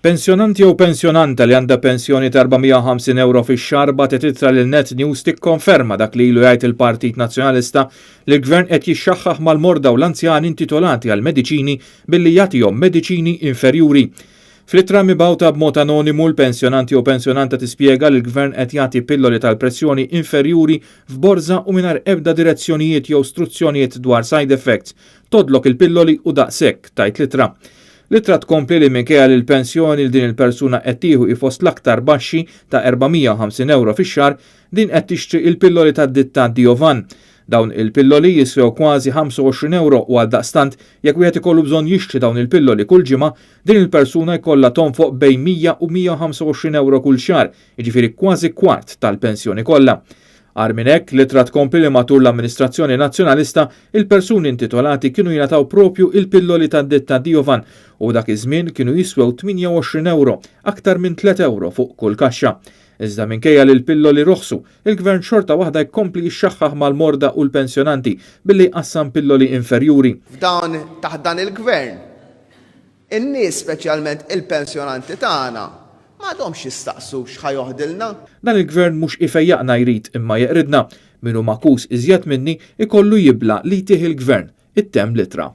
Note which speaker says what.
Speaker 1: Pensjonant jew pensjonanta li għandha pensjoni ta' 450 ewro fix-xahar bagħtet ittra lil Net News tikkonferma dak li ilu jgħid il-Partit Nazzjonalista li l-Gvern qed jixxaħħaħ mal-morda u l-anzjani intitolati għal mediċini billi jagħtihom mediċini inferjuri. Fl-ittra mibgħuta b'mod anonimu l-pensjonant jew pensjonanta tispjega li l-Gvern qed jagħti pilloli tal-pressjoni inferjuri f'borża u mingħajr ebda direzzjonijiet jew struzzjonijiet dwar side effects. Tgħoddlok il-pilloli u daqshekk, tgħid l-ittra. L-ittra tkompli li minkejja li l-pensjoni li din il-persuna qed tieħu hi fost l-aktar baxxi ta' 450 ewro fix-xahar, din qed tixtri il-pilloli tad-ditta Diovan. Dawn il-pilloli jiswew kważi 25 ewro u għaldaqstant jekk wieħed ikollu bżonn jixtri dawn il-pilloli kull ġimgħa, din il-persuna jkollha tonfoq bejn 100 u 125 ewro kull xahar, jiġifieri kważi kwart tal-pensjoni kollha. Agħar minn hekk, l-ittra tkompli li matul l-amministrazzjoni Nazzjonalista, il-persuni intitolati kienu jingħataw propju il-pilloli tad-ditta Diovan u dak iż-żmien kienu jiswew 28 ewro, aktar minn 3 ewro fuq kull kaxxa. Iżda minkejja li l-pilloli roħsu, il-Gvern xorta waħda jkompli jixxaħħaħ mal-morda u l-pensjonanti billi jqassam pilloli inferjuri.
Speaker 2: F'dan taħt dan il-Gvern, In-nies, speċjalment il-pensjonanti tagħna, m'għadhomx jistaqsu x'ħa joħdilna.
Speaker 1: Dan il-Gvern mhux ifejjaqna jrid imma jeqridna. Min hu magħkus iżjed minni jkollu jibla' li jtih il-Gvern, ittemm l-ittra.